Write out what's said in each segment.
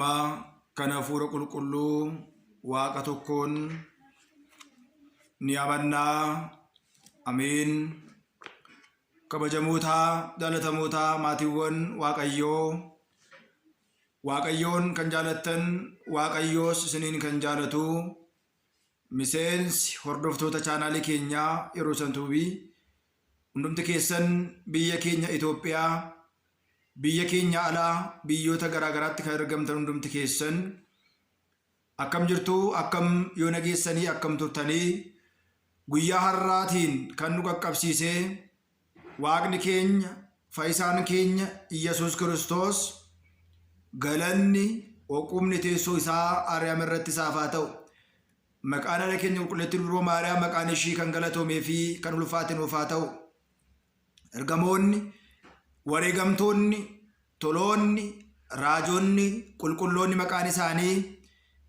Ilmaa, kan Hafuura Qulqulluu Waaqa tokkoon ni amannaa. Ameen. Kabajamoota, jaalatamoota maatiiwwan Waaqayyoo, Waaqayyoon kan jaalattan, Waaqayyoos isiniin kan jaalatu, miseensi hordoftoota chaanaalii keenyaa yeroo san tuubii, hundumti keessan biyya keenya Itoophiyaa, biyya keenya alaa biyyoota garaa garaatti kan argamtan hundumti keessan akkam jirtu, akkam yoo nageessanii, akkam turtanii? Guyyaa har'aatiin kan nu qaqqabsiise Waaqni keenya, fayyisaan keenya Iyyasuus Kiristoos, galanni oqumni teessoo isaa Ariyaam irratti isaaf haa ta'u. Maqaan haadha keenya qulqulleettii Dubroo Maariyaam maqaan ishii kan galatoomee fi kan ulfaate nuuf haa ta'u. Ergamoonni, wareegamtoonni, toloonni, raajonni, qulqulloonni maqaan isaanii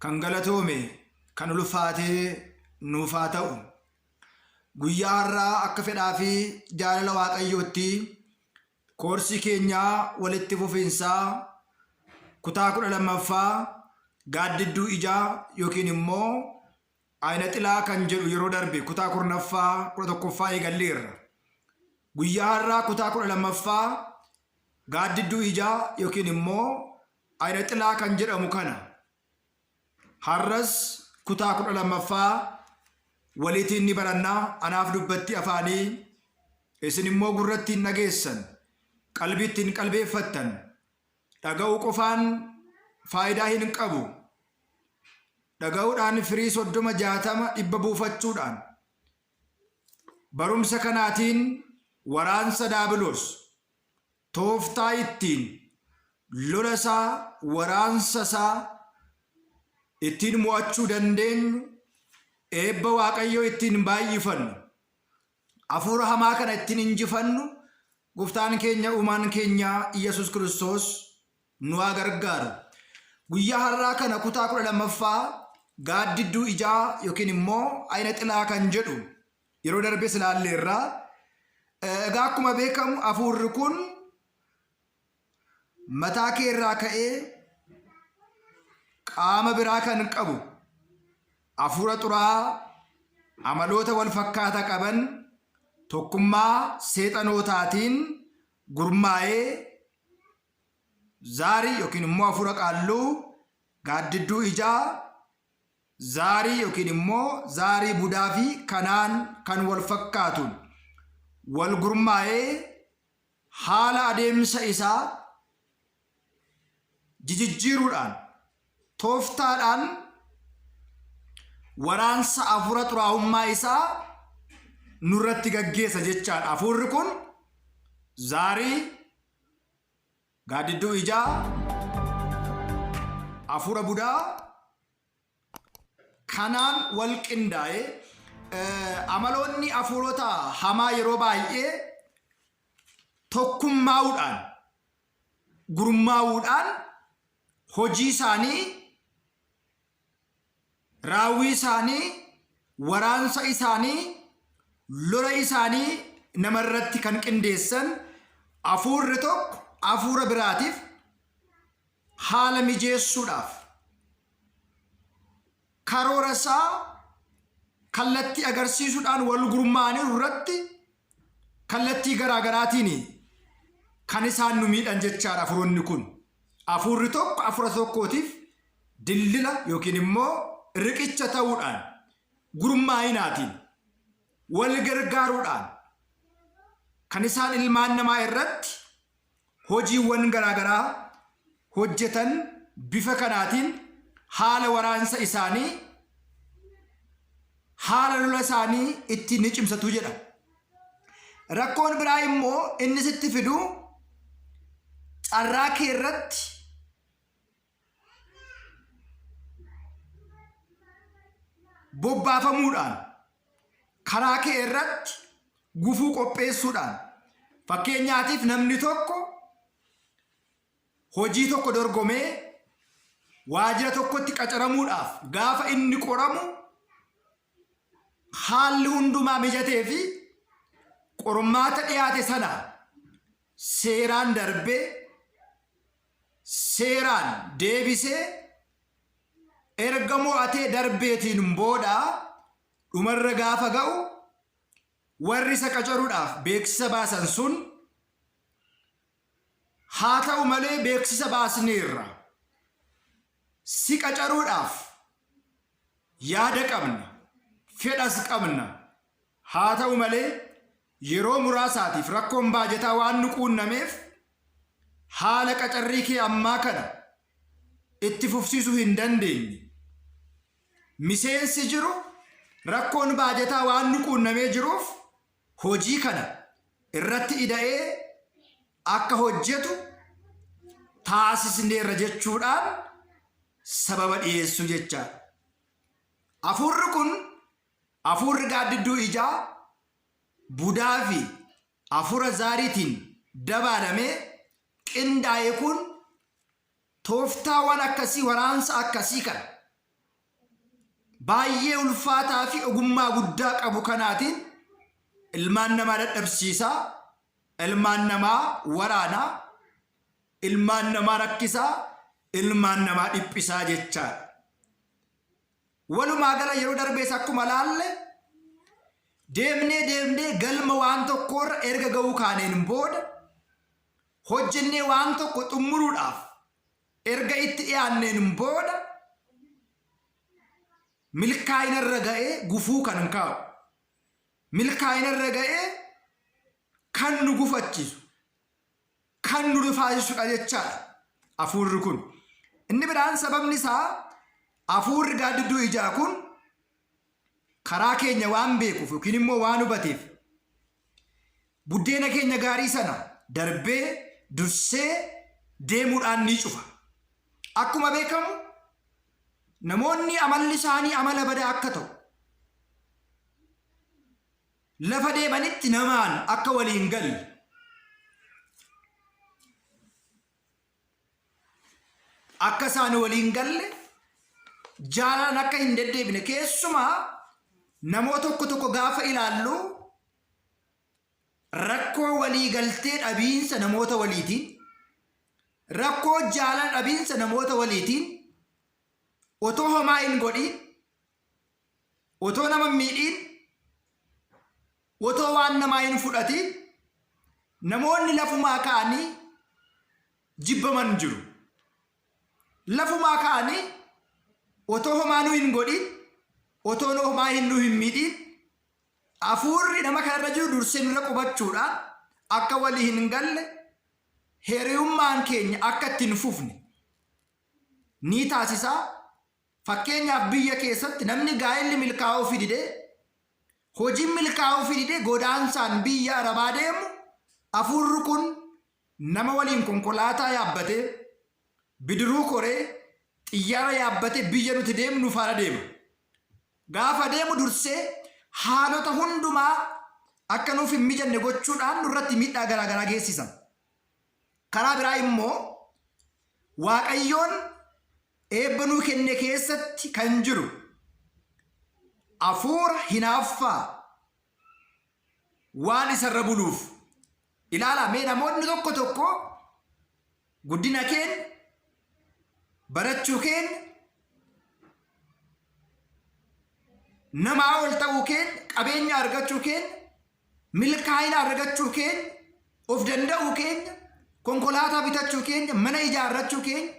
kan galatoome kan ulfaate nuuf haa ta'u. Guyyaa har'aa akka fedhaa fi jaalala Waaqayyootti koorsii keenyaa walitti fufiinsaa kutaa 12ffaa gaaddidduu ijaa yookiin immoo ayina xilaa kan jedhu yeroo darbe kutaa 10ffaa 11ffaa eegalleerra. Guyyaa har'aa kutaa 12ffaa gaaddidduu ijaa yookiin immoo ayina xilaa kan jedhamu kana Har'as kutaa 12ffaa waliitiin ni baranna. Anaaf dubbatti afaanii, isin immoo gurrattiin dhageessan, qalbiittiin qalbeeffattan. Dhaga'uu qofaan faayidaa hin qabu. Dhaga'uudhaan firii 30, 60, 100 buufachuudhaan barumsa kanaatiin waraansa daabiloos tooftaa ittiin lola isaa, waraansa isaa ittiin mo'achuu dandeenyu, eebba Waaqayyoo ittiin baay'ifannu, hafuura hamaa kana ittiin injifannu, Gooftaan keenya uumaan keenya Iyyasuus Kiristoos nu haa gargaaru. Guyyaa har'aa kana kutaa 12ffaa gaaddidduu ijaa yookiin immoo ayina xilaa kan jedhu yeroo darbes ilaalleerra. Egaa akkuma beekamu hafuurri kun mataa kee irraa ka'ee qaama biraa kan qabu hafuura xuraa'aa amaloota wal fakkaataa qaban tokkummaa seexanootaatiin gurmaa'ee zaarii yookiin immoo hafuura qaalluu, gaaddidduu ijaa, zaarii yookiin immoo zaarii budaa fi kanaan kan wal fakkaatuun wal gurmaa'ee haala adeemsa isaa jijijjiiruudhaan tooftaadhaan waraansa hafuura xuraa'ummaa isaa nurratti gaggeessa jechaadha. Hafuurri kun zaarii, gaaddidduu ijaa, hafuura budaa kanaan wal qindaa'ee amaloonni hafuurota hamaa yeroo baay'ee tokkummaa'uudhaan gurmaa'uudhaan hojii isaanii, raawwii isaanii, waraansa isaanii, lola isaanii namarratti kan qindeessan hafuurri tokko hafuura biraatiif haala mijeessuudhaaf karoora isaa kallattii agarsiisuudhaan wal gurmaa'anii irratti kallattii garaa garaatiin kan isaan nu miidhan jechaadha hafuuronni kun. Hafuurri tokko hafuura tokkootiif dildila yookiin immoo riqicha ta'uudhaan gurmaa'inaatiin wal gargaaruudhaan kan isaan ilmaan namaa irratti hojiiwwan garaa garaa hojjetan bifa kanaatiin haala waraansa isaanii, haala lola isaanii ittiin ni cimsatu jedha. Rakkoon biraa immoo inni sitti fidu carraa kee irratti bobbaafamuudhaan karaa kee irratti gufuu qopheessuudhaan, fakkeenyaatiif namni tokko hojii tokko dorgomee waajjira tokkotti qacaramuudhaaf gaafa inni qoramu haalli hundumaa mijatee fi qormaata dhiyaate sana seeraan darbee seeraan deebisee erga mo'atee darbeetiin booda dhumarra gaafa ga'u warri isa qacaruudhaaf beeksisa baasan sun haa ta'u malee beeksisa baasneerra si qacaruudhaaf yaada qabna fedhas qabna haa ta'u malee yeroo muraasaatiif rakkoon baajataa waan nu quunnameef haala qacarrii kee ammaa kana itti fufsiisuu hin dandeenye. Miseensi jiru rakkoon baajataa waan nu quunnamee jiruuf hojii kana irratti ida'ee akka hojjetu taasisneerra jechuudhaan sababa dhiyeessuu jechaadha. Hafuurri kun hafuurri gaaddidduu ijaa budaa fi hafuura zaariitiin dabaalamee qindaa'e kun tooftaawwan akkasii waraansa akkasii kana baay'ee ulfaataa fi ogummaa guddaa qabu kanaatiin ilmaan namaa dadhabsiisaa, ilmaan namaa waraanaa, ilmaan namaa rakkisaa, ilmaan namaa dhiphisaa jechaadha. Walumaa gala yeroo darbees akkuma laalle deemnee deemnee galma waan tokkoorra erga ga'uu kaaneen booda hojjennee waan tokko xumuruudhaaf erga itti dhiyaanneen booda milkaa'ina irra ga'ee gufuu kan kaa'u milkaa'ina irra ga'ee kan nu gufachiisu kan nu rifaasisudha jechaadha hafuurri kun. Inni biraan sababni isaa hafuurri gaaddidduu ijaa kun karaa keenya waan beekuuf yookiin immoo waan hubateef buddeena keenya gaarii sana darbee dursee deemuudhaan ni cufa. Akkuma beekamu namoonni amalli isaanii amala badaa akka ta'u lafa deemanitti namaan akka waliin galle akka isaan waliin galle jaalalaan akka hin deddeebine keessumaa namoota tokko tokko gaafa ilaallu rakkoo walii galtee dhabiinsa namoota waliitiin rakkoo jaalala dhabiinsa namoota waliitiin otoo homaa hin godhiin otoo nama hin miidhiin otoo waan namaa hin fudhatiin namoonni lafumaa ka'anii jibbaman jiru. Lafumaa ka'anii otoo homaa nu hin godhiin otoo nu homaa hin nu hin miidhiin hafuurri nama kanarra jiru dursee nurra qubachuudhaan akka walii hin galle hiriyummaan keenya akka itti hin fufne ni taasisa. Fakkeenyaaf biyya keessatti namni gaa'elli milkaa'uufii didee, hojiin milkaa'uufii didee godaansaan biyya Arabaa deemu hafuurri kun nama waliin konkolaataa yaabbatee, bidiruu koree, xiyyaara yaabbatee biyya nuti deemnu faana deema. Gaafa deemu dursee haalota hundumaa akka nuuf hin mijanne gochuudhaan nurratti miidhaa garaagaraa geessisa. Karaa biraa immoo Waaqayyoon eebba nuu kenne keessatti kan jiru hafuura hinaaffaa waan isarra buluuf ilaalaa mee namoonni tokko tokko guddina keenya barachuu keenya namaa ol ta'uu keenya qabeenya argachuu keenya milkaa'ina argachuu keenya, of danda'uu keenya, konkolaataa bitachuu keenya, mana ijaarrachuu keenya,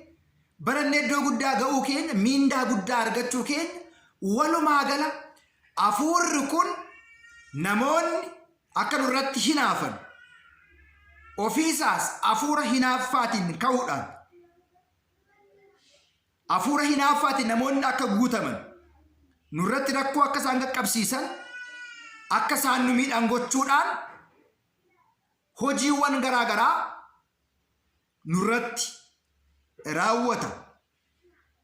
barannee iddoo guddaa ga'uu keenya, miindaa guddaa argachuu keenya, walumaa gala hafuurri kun namoonni akka nurratti hinaafan ofiisaas hafuura hinaaffaatiin ka'uudhaan Hafuura hinaaffaatiin namoonni akka guutaman, nurratti rakkoo akka isaan qaqqabsiisan, akka isaan nu miidhan gochuudhaan hojiiwwan garaa garaa nurratti raawwata.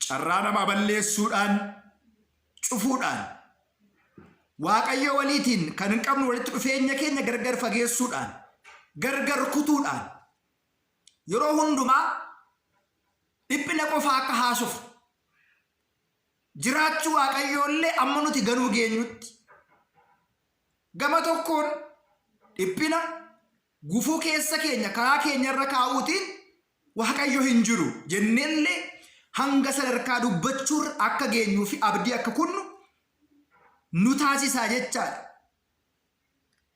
Carraa namaa balleessuudhaan, cufuudhaan, Waaqayyo waliitiin kan hin qabnu walitti dhufeenya keenya gargar fageessuudhaan, gargar kutuudhaan yeroo hundumaa dhiphina qofa akka haasofnu jiraachuu Waaqayyoo illee amma nuti ganuu geenyutti gama tokkoon dhiphina gufuu keessa keenya karaa keenya irra kaa'uutiin Waaqayyo hin jiru jenneellee hanga sadarkaa dubbachuurra akka geenyuu fi abdii akka kunnu nu taasisaa jechaadha.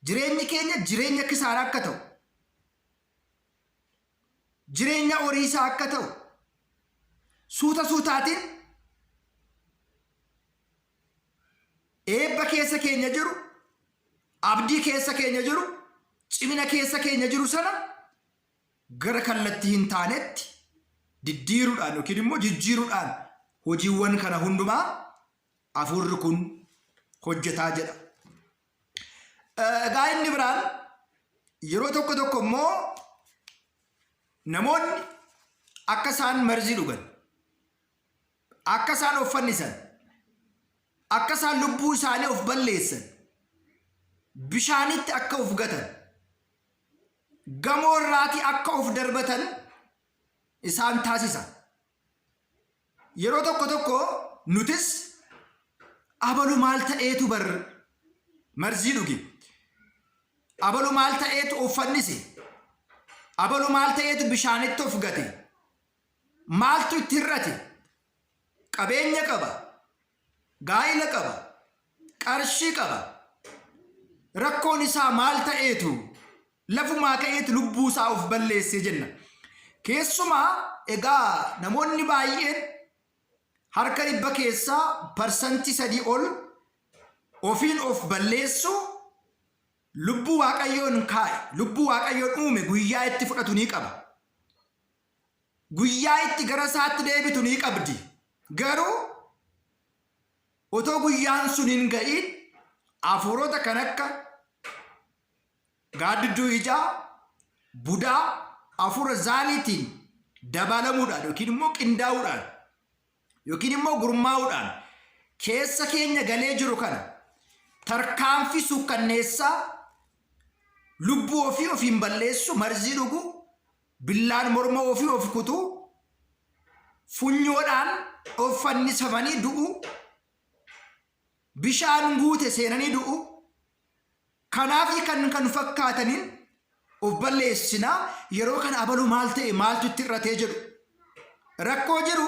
Jireenyi keenya jireenya kisaaraa akka ta'u, jireenya horiisaa akka ta'u, suuta suutaatiin eebba keessa keenya jiru, abdii keessa keenya jiru, cimina keessa keenya jiru sana gara kallattii hin taanetti diddiiruudhaan yookiin immoo jijjiiruudhaan hojiiwwan kana hundumaa hafuurri kun hojjetaa jedha. Egaa inni biraan yeroo tokko tokko immoo namoonni akka isaan marzii dhugan, akka isaan of fannisan, akka isaan lubbuu isaanii of balleessan, bishaanitti akka of gatan, gamoo irraatii akka of darbatan isaan taasisa. Yeroo tokko tokko nutis abalu maal ta'eetu bar marzii dhuge, abalu maal ta'eetu of fannise, abalu maal ta'eetu bishaanitti of gate, maaltu itti hir'ate, qabeenya qaba, gaa'ila qaba, qarshii qaba, rakkoon isaa maal ta'eetu lafumaa ka'eetu lubbuu isaa of balleesse jenna. Keessumaa egaa namoonni baay'een harka dhibba keessaa 3% ol ofiin of balleessu lubbuu Waaqayyoon kaa'e, lubbuu Waaqayyoon uume guyyaa itti fudhatu ni qaba. Guyyaa itti gara isaatti deebitu ni qabdi. Garuu otoo guyyaan sun hin ga'iin hafuurota kan akka gaaddidduu ijaa, budaa, hafuura zaaliitiin dabalamuudhaan yookiin immoo qindaa'uudhaan yookiin immoo gurmaa'uudhaan keessa keenya galee jiru kana tarkaanfii suukkanneessaa lubbuu ofii ofiin balleessu, marzii dhugu, billaan morma ofii of kutuu, funyoodhaan of fannisamanii du'u, bishaan guute seenanii du'u, kanaafi kan kan fakkaataniin of balleessina. Yeroo kana abalu maal ta'e, maaltu itti hir'atee jedhu. Rakkoo jiru,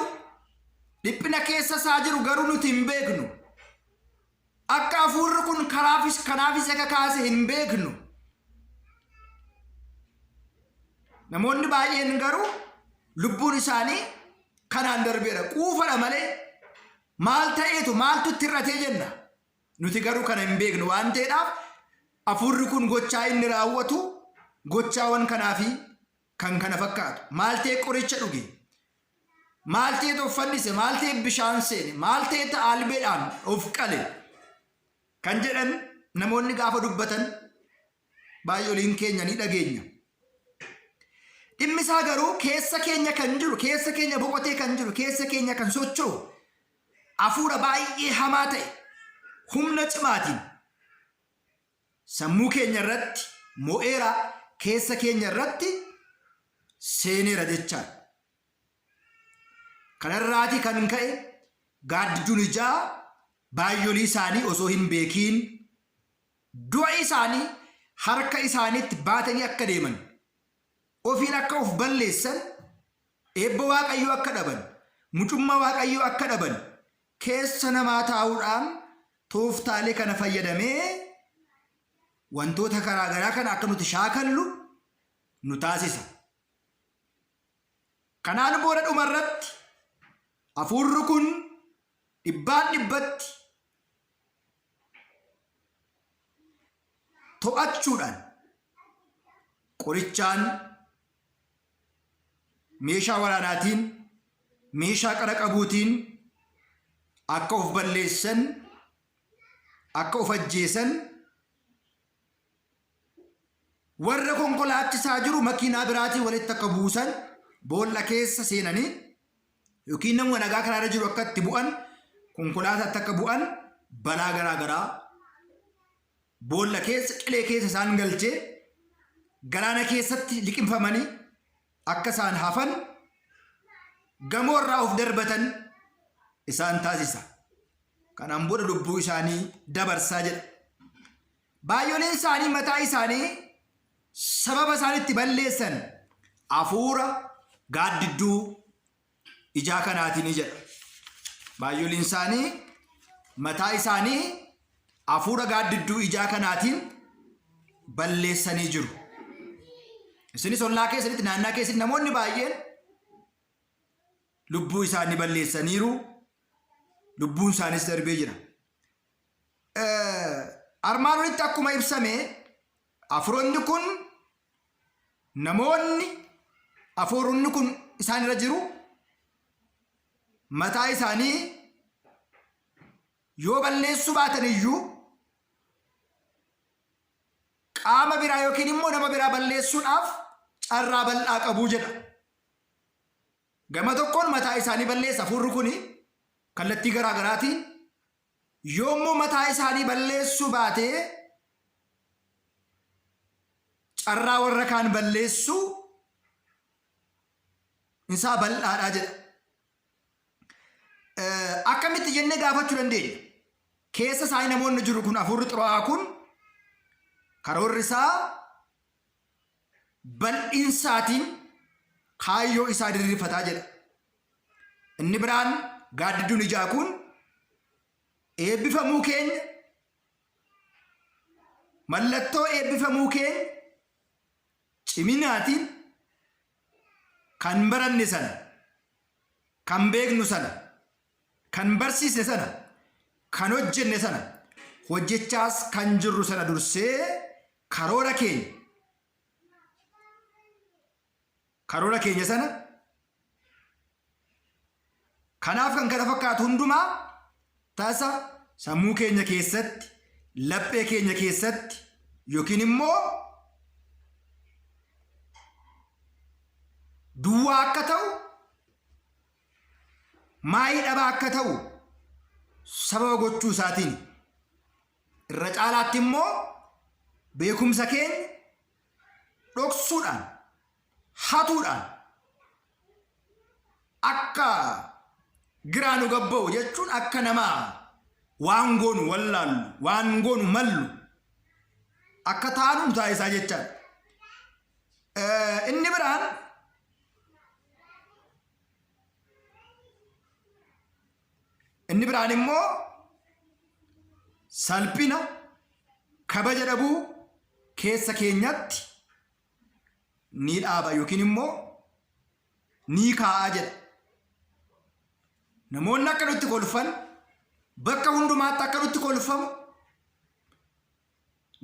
dhiphina keessa isaa jiru garuu nuti hin beeknu. Akka hafuurri kun karaafis kanaafis akka kaase hin beeknu. Namoonni baay'een garuu lubbuun isaanii kanaan darbeera. Quufadha malee maal ta'eetu maaltu itti hir'atee jenna. Nuti garuu kana hin beeknu waan ta'eedhaaf hafuurri kun gochaa inni raawwatu gochaawwan kanaa fi kan kana fakkaatu. Maal ta'e qoricha dhuge? Maal ta'etu of fannise? Maal ta'e bishaan seene? Maal ta'etu albeedhaan of qale? Kan jedhan namoonni gaafa dubbatan baay'oliin keenya ni dhageenya. Dhimmi isaa garuu keessa keenya kan jiru, keessa keenya boqotee kan jiru, keessa keenya kan socho'u hafuura baay'ee hamaa ta'e humna cimaatiin sammuu keenya irratti mo'eera, keessa keenya irratti seeneera jechaadha. Kanarraatii kan ka'e gaaddidduun ijaa baay'olii isaanii osoo hin beekiin du'a isaanii harka isaaniitti baatanii akka deeman, ofiin akka of balleessan, eebba Waaqayyoo akka dhaban, mucummaa Waaqayyoo akka dhaban keessa namaa taa'uudhaan tooftaalee kana fayyadamee wantoota karaa garaa kana akka nuti shaakallu nu taasisa. Kanaan booda dhumarratti hafuurri kun dhibbaan dhibbatti to'achuudhaan qorichaan, meeshaa waraanaatiin, meeshaa qara qabuutiin akka of balleessan, akka of ajjeesan, warra konkolaachisaa jiru makiinaa biraatiin walitti akka buusan, boolla keessa seenanii yookiin namuma nagaa karaarra jiru akka itti bu'an, konkolaataatti akka bu'an, balaa garaa garaa boolla keessa, qilee keessa isaan galchee, galaana keessatti liqimfamanii akka isaan hafan, gamoo irraa of darbatan isaan taasisa. Kanaan booda lubbuu isaanii dabarsaa jedha. Baay'oleen isaanii mataa isaanii sababa isaan itti balleessan hafuura gaaddidduu ijaa kanaatiin jedha. Baay'oliin isaanii mataa isaanii hafuura gaaddidduu ijaa kanaatiin balleessanii jiru. Isinis ollaa keessanitti naannaa keessatti namoonni baay'een lubbuu isaanii balleessaniiru. Lubbuun isaanis darbee jira. Armaan olitti akkuma ibsame hafuuronni kun namoonni hafuuronni kun isaan irra jiru mataa isaanii yoo balleessuu baatan iyyuu qaama biraa yookiin immoo nama biraa balleessuudhaaf carraa bal'aa qabu jedha. Gama tokkoon mataa isaanii balleessa hafuurri kun kallattii garaa garaatiin yoommoo mataa isaanii balleessuu baatee carraa warra kaan balleessuu isaa bal'aadha jedha. Akkamitti jennee gaafachuu dandeenya? Keessa isaanii namoonni jiru kun hafuurri xuraa'aa kun karoorri isaa bal'insaatiin kaayyoo isaa diriirfataa jedha. Inni biraan gaaddidduun ijaa kun eebbifamuu keenya mallattoo eebbifamuu keenya ciminaatiin kan baranne sana kan beeknu sana kan barsiisne sana kan hojjenne sana hojjechaas kan jirru sana dursee karoora keenya karoora keenya sana kanaaf kan kana fakkaatu hundumaa tasa sammuu keenya keessatti laphee keenya keessatti yookiin immoo duwwaa akka ta'u maayii dhabaa akka ta'u sababa gochuu isaatiin irra caalaatti immoo beekumsa keenya dhoksuudhaan hatuudhaan akka giraa nu gabba'u jechuun akka nama waan goonu wallaallu waan goonu mallu akka taanu nu taasisaa jechaadha. Inni biraan inni biraan immoo salphina kabaja dhabuu keessa keenyatti ni dhaaba yookiin immoo ni kaa'a jedha. Namoonni akka nutti kolfan bakka hundumaatti akka nutti kolfamu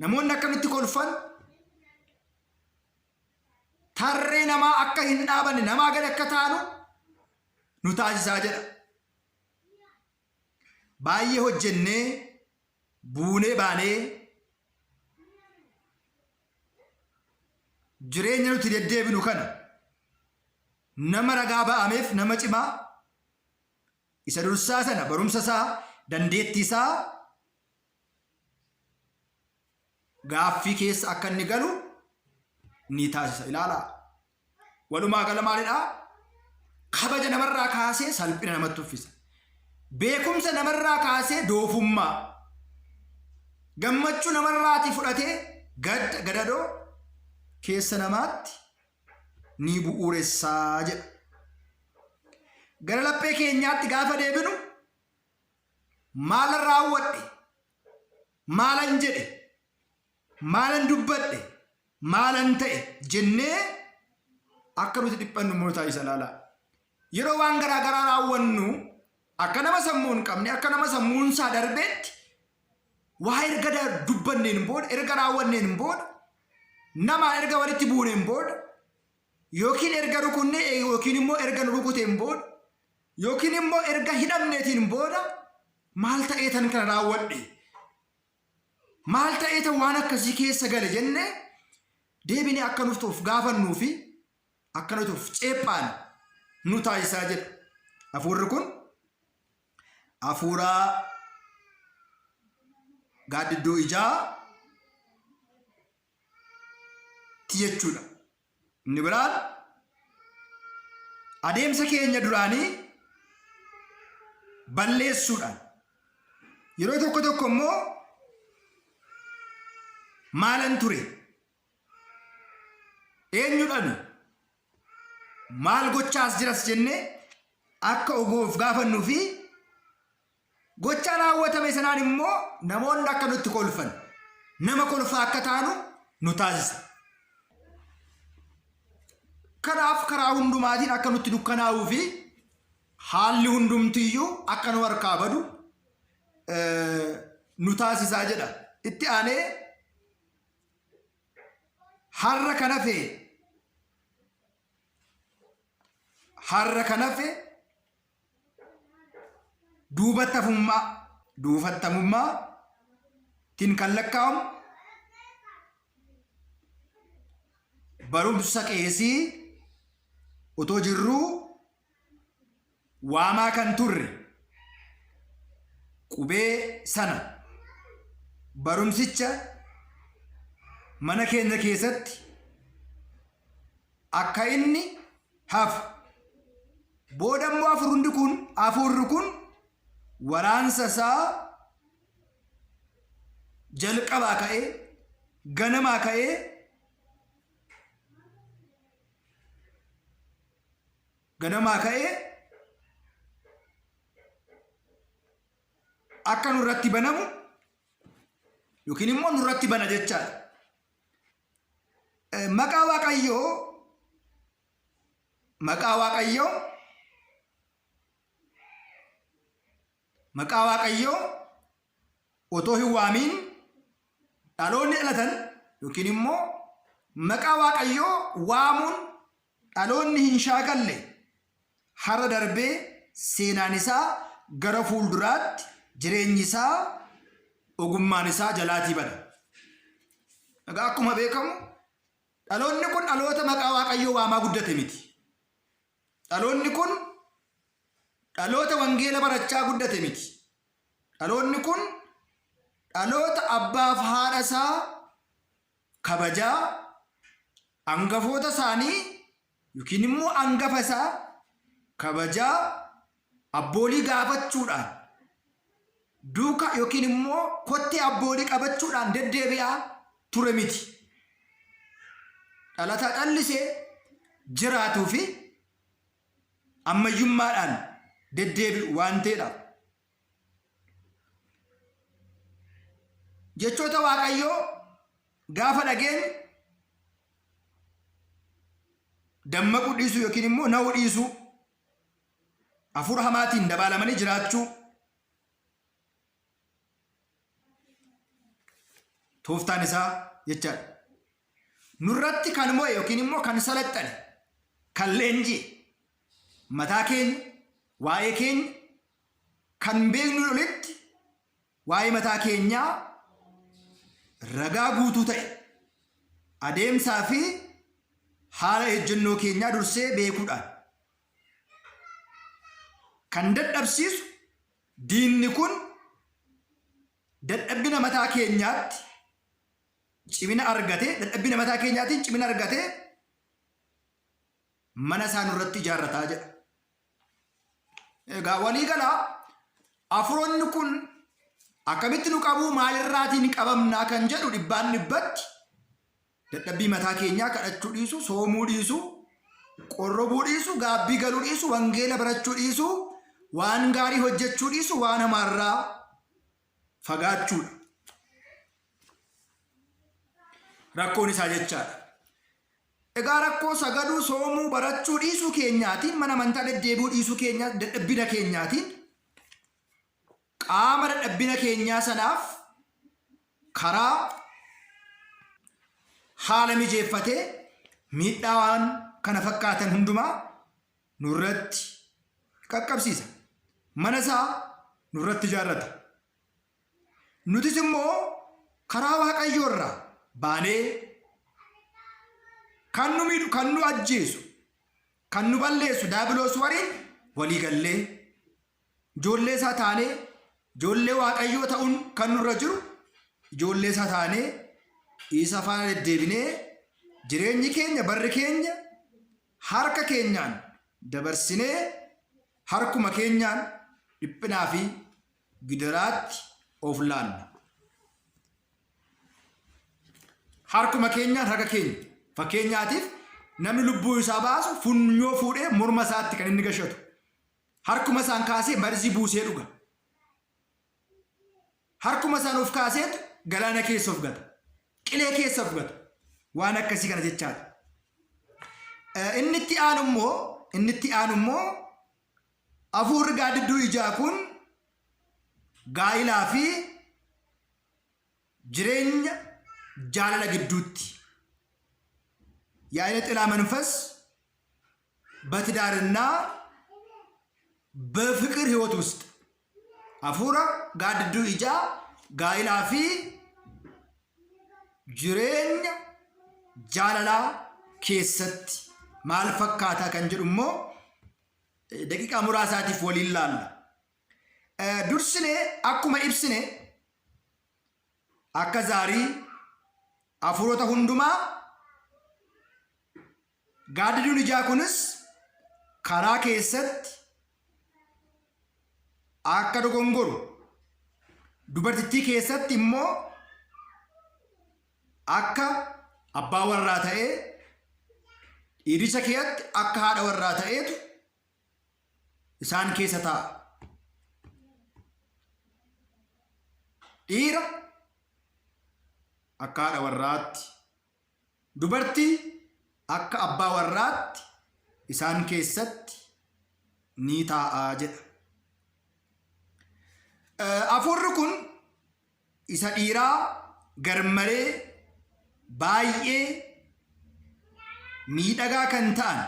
namoonni akka nutti kolfan tarree namaa akka hin dhaabanne namaa gad akka taanu nu taasisaa jedha. Baay'ee hojjennee buunee baanee jireenya nuti deddeebinu kana nama ragaa ba'ameef nama cimaa isa dursaa sana barumsa isaa dandeettii isaa gaaffii keessa akka inni galu ni taasisa. Ilaalaa. Walumaa gala maalidhaa? Kabaja namarraa kaasee salphina namatti uffisa. Beekumsa namarraa kaasee doofummaa. Gammachuu namarraatii fudhatee gadda gadadoo keessa namaatti ni bu'uuressaa jedha. Gara laphee keenyaatti gaafa deebinu maalan raawwadhe? Maalan jedhe? Maalan dubbadhe? Maalan ta'e? Jennee akka nuti dhiphannu immoo taasisa ilaalaa. Yeroo waan garaa garaa raawwannu akka nama sammuu hin qabne, akka nama sammuun isaa darbeetti waa erga dubbanneen booda, erga raawwanneen booda, namaan erga walitti buuneen booda, yookiin erga rukunnee yookiin immoo erga nu rukuteen booda, yookiin immoo erga hidhamneetiin booda maal ta'eetan kana raawwadhe? Maal ta'eetan waan akkasii keessa gale jennee deebinee akka nuuf of gaafannuu fi akka nuti of ceephaan nu taasisaa jedha. Hafuurri kun hafuura gaaddidduu ijaa ti jechuudha. Inni biraan adeemsa keenya duraanii balleessuudhaan yeroo tokko tokko immoo maalan ture eenyudhani Maal gochaas jiras jennee akka of gaafannuu fi gochaa raawwatame sanaan immoo namoonni akka nutti kolfan nama kolfaa akka taanu nu taasisa. Kanaaf karaa hundumaatiin akka nutti dukkanaa'uu fi haalli hundumtiyyuu akka nu harkaa badu nu taasisaa jedha. Itti aanee har'a kan hafe har'a kan hafe duubatti hafummaa duufattamummaa tiin kan lakkaa'amu barumsa qeesii otoo jirruu waamaa kan turre qubee sana barumsicha mana keenya keessatti akka inni hafu booda immoo afurri kun afurri kun waraansa isaa jalqabaa ka'ee ganamaa ka'ee ganamaa ka'ee akka nurratti banamu yookiin immoo nurratti bana jechaadha. Maqaa Waaqayyoo maqaa Waaqayyoo maqaa Waaqayyoo otoo hin waamiin dhaloonni dhalatan yookiin immoo maqaa Waaqayyoo waamuun dhaloonni hin shaakalle har'a darbee seenaan isaa gara fuulduraatti jireenyi isaa ogummaan isaa jalaatii bada. Egaa akkuma beekamu dhaloonni kun dhaloota maqaa Waaqayyoo waamaa guddate miti. Dhaloonni kun dhaloota wangeela barachaa guddate miti. Dhaloonni kun dhaloota abbaaf haadha isaa kabajaa angafoota isaanii yookiin immoo angafa isaa kabajaa abboolii gaafachuudhaan duuka yookiin immoo kottee abboolii qabachuudhaan deddeebi'aa ture miti. Dhalataa callisee jiraatuu fi ammayyummaadhaan deddeebi'u waan ta'eedhaaf. Jechoota Waaqayyoo gaafa dhageenyu dammaquu dhiisuu yookiin immoo na'uu dhiisuu hafuura hamaatiin dabaalamanii jiraachuu tooftaan isaa jechaadha. Nurratti kan mo'e yookiin immoo kan salaxxane kan leenji'e mataa keenya waa'ee keenya kan beeknuun olitti waa'ee mataa keenyaa ragaa guutuu ta'e adeemsaa fi haala ejjennoo keenyaa dursee beekuudhaan kan dadhabsiisu diinni kun dadhabbina mataa keenyaatti cimina argatee dadhabbina mataa keenyaatiin cimina argatee mana isaa nurratti ijaarrataa jedha. Egaa walii galaa afuroonni kun akkamitti nu qabuu maalirraatiin qabamnaa kan jedhu dhibbaan dhibbatti dadhabbii mataa keenyaa kadhachuu dhiisuu, soomuu dhiisuu, qorrobuu dhiisuu, gaabbii galuu dhiisuu, wangeela barachuu dhiisuu, waan gaarii hojjechuu dhiisuu, waan hamaarraa fagaachuudha. Rakkoon isaa jechaadha. Egaa rakkoo sagaduu, soomuu, barachuu dhiisuu keenyaatiin, mana amantaa deddeebi'uu dhiisuu keenya, dadhabbina keenyaatiin qaama dadhabbina keenyaa sanaaf karaa haala mijeeffatee miidhaa waan kana fakkaatan hundumaa nurratti qaqqabsiisa. Mana isaa nurratti ijaarrata. Nutis immoo karaa Waaqayyoo irraa baanee kan nu miidhu, kan nu ajjeesu, kan nu balleessu daabiloos waliin walii gallee ijoollee isaa taanee ijoollee Waaqayyoo ta'uun kan nurra jiru ijoollee isaa taanee isa faana deddeebinee jireenyi keenya barri keenya harka keenyaan dabarsinee harkuma keenyaan dhiphinaa fi gidiraatti of laanna. Harkuma keenyaan harka keenya fakkeenyaatiif Namni lubbuu isaa baasu funyoo fuudhee morma isaatti kan inni gashatu. Harkuma isaan kaasee marzii buusee dhuga. Harkuma isaan of kaaseetu galaana keessa of gata. Qilee keessa of gata. Waan akkasii kana jechaadha. Inni itti aanu immoo inni itti aanu immoo hafuurri gaaddidduu ijaa kun gaa'ilaa fi jireenya jaalala gidduutti የዓይነ ጥላ መንፈስ በትዳርና በፍቅር ህይወት ውስጥ hafuura gaaddidduu ijaa gaa'ilaa fi jireenya jaalalaa keessatti maal fakkaataa kan jedhu immoo daqiiqaa muraasaatiif waliin laalla. Dursinee akkuma ibsine akka zaarii hafuurota hundumaa gaaddidduun ijaa kunis karaa keessatti akka dogongoru dubartittii keessatti immoo akka abbaa warraa ta'ee dhiiricha keessatti akka haadha warraa ta'eetu isaan keessa taa'a. Dhiira akka haadha warraatti, dubartii akka abbaa warraatti isaan keessatti ni taa'a jedha. Hafuurri kun isa dhiiraa garmalee baay'ee miidhagaa kan ta'an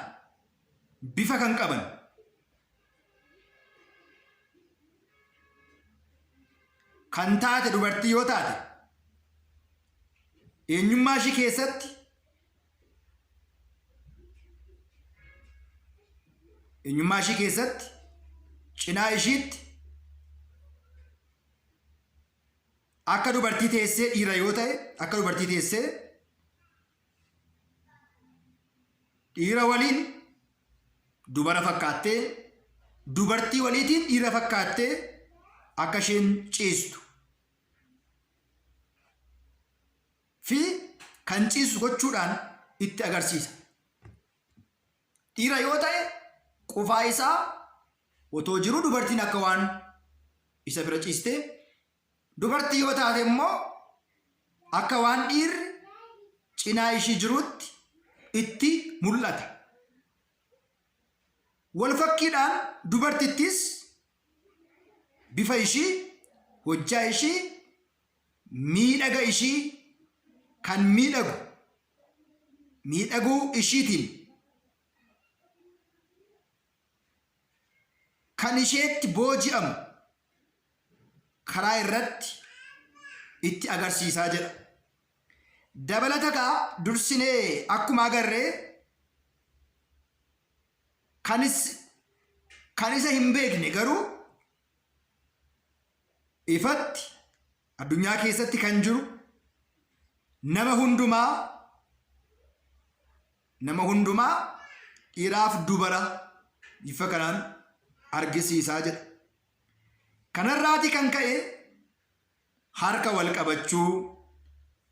bifa kan qaban kan taate dubartii yoo taate eenyummaa ishii keessatti eenyummaa ishii keessatti cinaa ishiitti akka dubartii teessee dhiira yoo ta'e akka dubartii teessee dhiira waliin dubara fakkaattee dubartii waliitiin dhiira fakkaattee akka isheen ciistu fi kan ciisu gochuudhaan itti agarsiisa. Dhiira yoo ta'e qofaa isaa otoo jiruu dubartiin akka waan isa bira ciistee dubartii yoo taate immoo akka waan dhiirri cinaa ishii jirutti itti mul'ata. Wal fakkiidhaan dubartittis bifa ishii, hojjaa ishii, miidhaga ishii kan miidhagu miidhaguu ishiitiin kan isheetti booji'amu karaa irratti itti agarsiisaa jedha. Dabalata kaa dursinee akkuma agarree kan isa hin beekne garuu ifatti addunyaa keessatti kan jiru nama hundumaa nama hundumaa dhiiraaf dubara bifa kanaan argisiisaa jedha. Kanarraati kan ka'e harka wal qabachuu,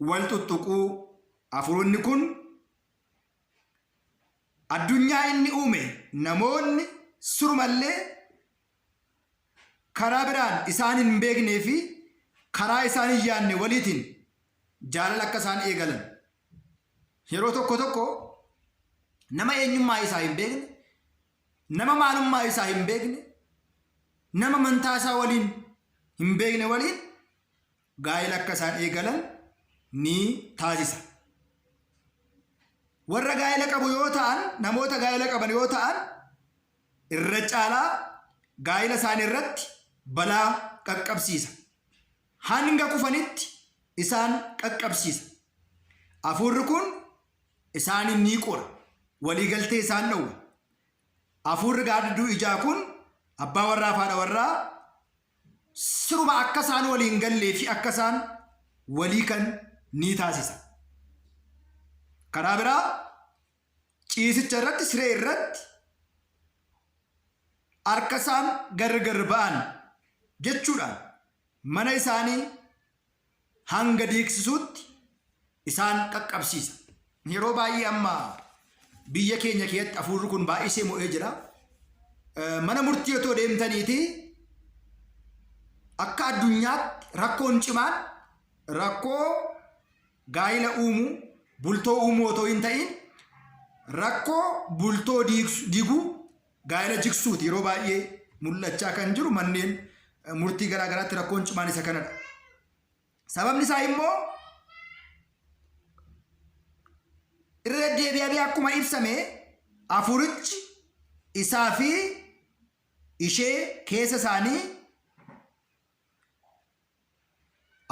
wal tuttuquu hafuuronni kun addunyaa inni uume namoonni surumallee karaa biraan isaan hin beeknee fi karaa isaan hin yaadne waliitiin jaalala akka isaan eegalan. Yeroo tokko tokko nama eenyummaa isaa hin beekne, nama maalummaa isaa hin beekne, nama amantaa isaa waliin hin beekne waliin gaa'ela akka isaan eegalan ni taasisa. Warra gaa'ela qabu yoo ta'an, namoota gaa'ela qaban yoo ta'an, irra caalaa gaa'ela isaanii irratti balaa qaqqabsiisa. Hanga kufanitti isaan qaqqabsiisa. Hafuurri kun isaaniin ni qora. Waliigaltee isaan dhowwa. Hafuurri gaaddidduu ijaa kun abbaa warraa fi haadha warraa siruma akka isaan waliin gallee fi akka isaan walii kan ni taasisa. Karaa biraa ciisicha irratti siree irratti harka isaan gargar ba'an jechuudhaan mana isaanii hanga diigsisuutti isaan qaqqabsiisa. Yeroo baay'ee amma Biyya keenya keessatti hafuurri kun baay'isee mo'ee jira. Mana murtii otoo deemtaniiti akka addunyaatti rakkoon cimaan rakkoo gaa'ila uumuu, bultoo uumuu otoo hin ta'in rakkoo bultoo diiguu, gaa'ila jigsuuti yeroo baay'ee mul'achaa kan jiru manneen murtii garaa garaatti rakkoon cimaan isa kanadha. Sababni isaa immoo irra deddeebi'amee akkuma ibsame hafuurichi isaa fi ishee keessa isaanii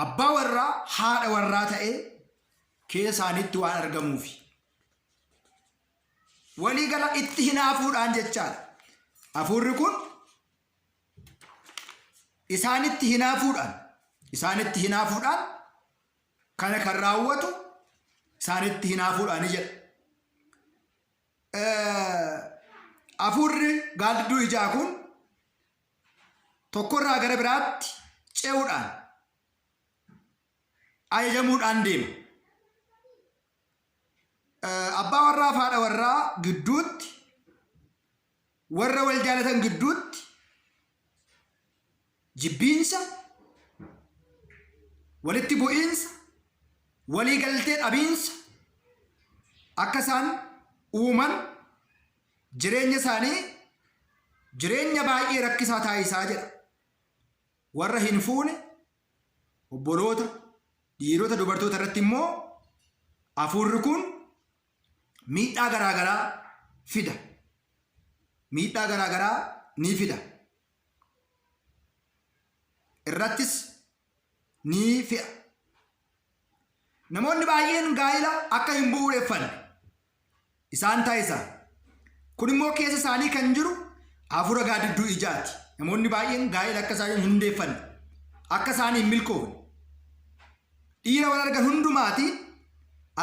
abbaa warraa haadha warraa ta'ee keessa isaaniitti waan argamuufi. Walii gala itti hinaafuudhaan jechaadha. Hafuurri kun isaanitti hinaafuudhaan isaanitti hinaafuudhaan kana kan raawwatu isaanitti hinaafuudhaani jedha. Hafuurri gaaddidduu ijaa kun tokkorraa gara biraatti ce'uudhaan ajajamuudhaan deema. Abbaa warraa fi haadha warraa gidduutti warra wal jaalatan gidduutti jibbiinsa, walitti bu'iinsa, walii galtee dhabiinsa akka isaan uuman jireenya isaanii jireenya baay'ee rakkisaa taasisaa jedha. Warra hin fuune obboloota dhiirota dubartoota irratti immoo hafuurri kun miidhaa garaa garaa fida. Miidhaa garaa garaa ni fida. Irrattis ni fe'a. Namoonni baay'een gaa'ila akka hin bu'uureffanne isaan taasisa. Kun immoo keessa isaanii kan jiru hafuura gaaddidduu ijaati. Namoonni baay'een gaa'ila akka isaan hin hundeeffanne, akka isaan hin milkoofne, dhiira wal argan hundumaatiin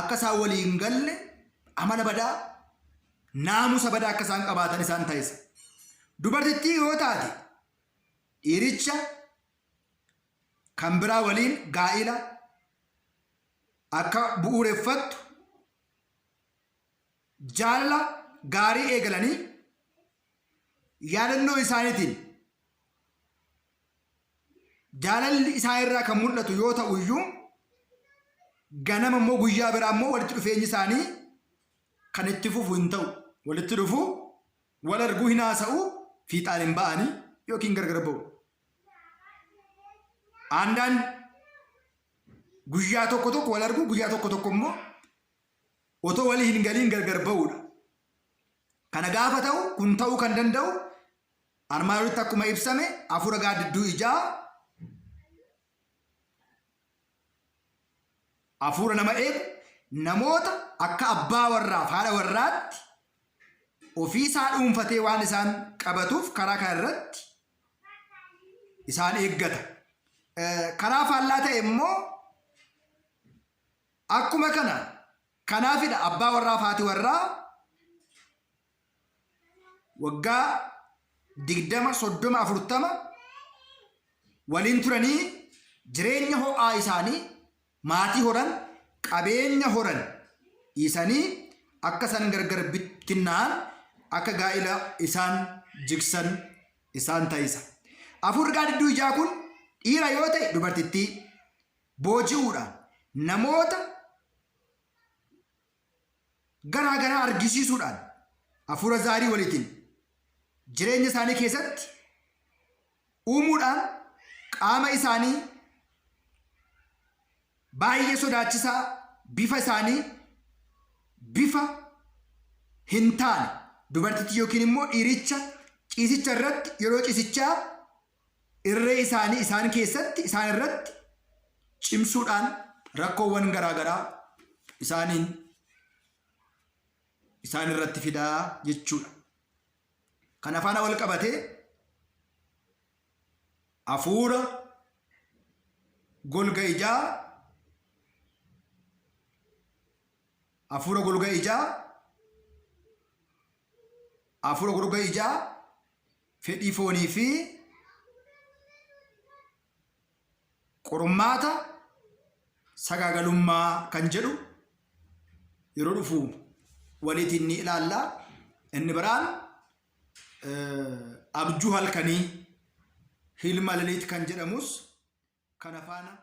akka isaan walii hin galle amala badaa, naamusa badaa akka isaan qabaatan isaan taasisa. Dubartittii yoo taate dhiiricha kan biraa waliin gaa'ila akka bu'uureffattu jaalala gaarii eegalanii yaadannoo isaaniitiin jaalalli isaan irraa kan mul'atu yoo ta'u iyyuu ganama immoo guyyaa biraa immoo walitti dhufeenyi isaanii kan itti fufu hin ta'u. Walitti dhufu, wal arguu hin haasa'u, fiixaan hin ba'anii yookiin gargar ba'u. Aandaan guyyaa tokko tokko wal argu, guyyaa tokko tokko immoo otoo walii hin galiin gargar ba'uudha. Kana gaafa ta'u kun ta'uu kan danda'u armaan olitti akkuma ibsame hafuura gaaddidduu ijaa hafuura nama eegu namoota akka abbaa warraaf haadha warraatti ofii isaa dhuunfatee waan isaan qabatuuf karaa kana irratti isaan eeggata. Karaa faallaa ta'e immoo akkuma kana kanaafidha abbaa warraa fi haati warraa waggaa 20, 30, 40 waliin turanii jireenya ho'aa isaanii maatii horan qabeenya horan dhiisanii akka isaan gargar bittinnaa'an akka gaa'ila isaan jigsan isaan taasisa. Hafuurri gaaddidduu ijaa kun dhiira yoo ta'e dubartittii booji'uudhaan namoota garaa garaa argisiisuudhaan hafuura zaarii waliitiin jireenya isaanii keessatti uumuudhaan qaama isaanii baay'ee sodaachisaa bifa isaanii bifa hin taane dubartitti yookiin immoo dhiiricha ciisicha irratti yeroo ciisichaa irree isaanii isaan keessatti isaan irratti cimsuudhaan rakkoowwan garaa garaa isaaniin isaan irratti fidaa jechuudha. Kana faana wal qabatee hafuura golga ijaa hafuura golga ijaa hafuura golga ijaa fedhii foonii fi qormaata sagaagalummaa kan jedhu yeroo dhufu waliitiin ni ilaalla. Inni biraan abjuu halkanii hilma laliit kan jedhamus kana faana.